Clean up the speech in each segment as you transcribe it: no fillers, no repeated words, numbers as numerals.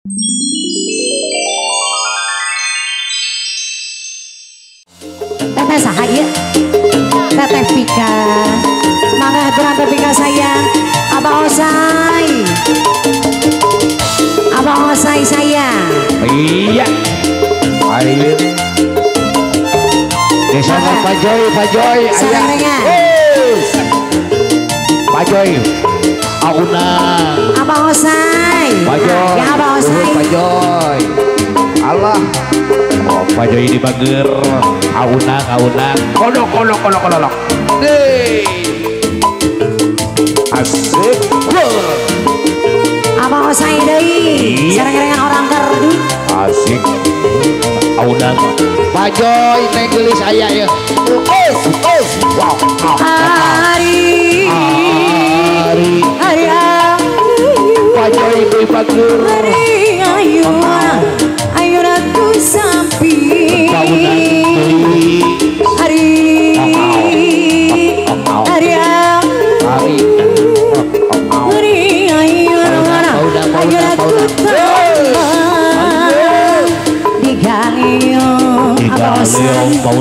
Teteh saha ieu? Teteh Pika. Mangga aturan Teh Pika sayang. Abang Osai. Abang Osai sayang. Iya. Ayo. Desa Pak Joy, Pak Joy, ayah. Pak Joy. Auna. Abang Osai. Pak Joy. Ya Abang Osai. Pak Joy. Allah. Oh, Pak Joy ini bager. Auna, auna. Kodok, kodok, kodok, kodok. Hey. Asik. Abang Osai deui. Sareng-sarengan orang kerdu. Asik. Auna. Pak Joy neng geulis aya ya. Wow. Ari. Ari. Ari. Pak Joy deui bager. Ari ayu. Ayu ratu sampi. Ari. Ari. Ari. Ari ayu ayu ratu Digaleo, digaleo,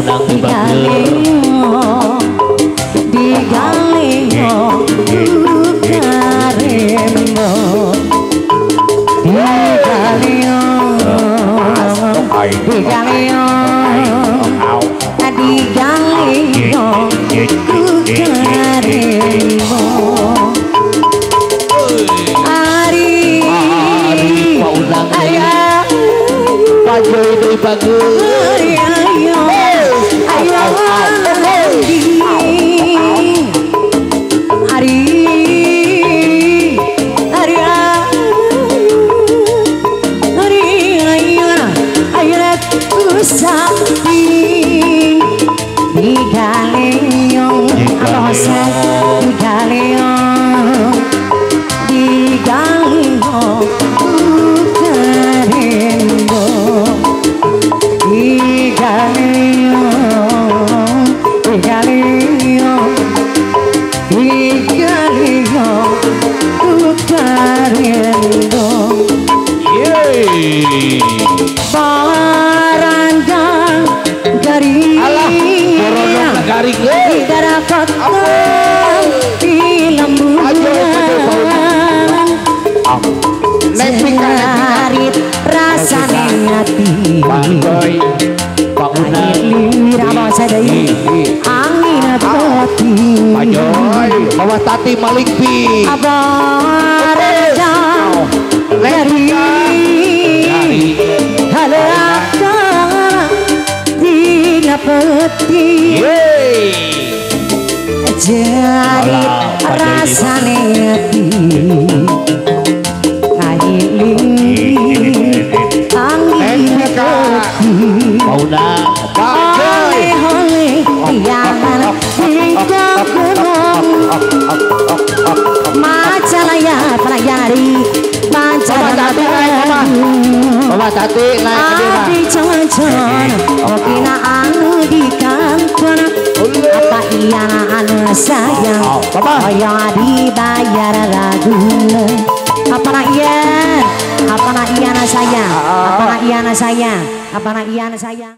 karemo, digaleo, digaleo, digaleo, karemo. Ari, ari, Pak Joy deui bagus. Ari, ari, ari, ayu, ayu ratu sampi digaleo, apa osai digaleo, digaleo, karembo, digaleo, digaleo. Digaleo, karendo. Yeay. Baranda garing. Alah, borodong garing. Di kota di lemburan. Senarit rasane ati. Pak Joy, Pak Unang. Angin hati. Pak Joy, Mama Tati Malik Pi. Abarada dari halaka dina peti. Jadi rasane ati kahiling angin hati. Pak Unang, Pak Joy. Jangan hingga gunung Majalaya pelayari Majalaya Mama Tati naik ke dia. Adi jalan Okina anu di kantor. Apa iya anu sayang Koyong dibayar lagu. Apa nak iya? Apa nak iya sayang? Apa nak iya sayang? Apa nak iya sayang?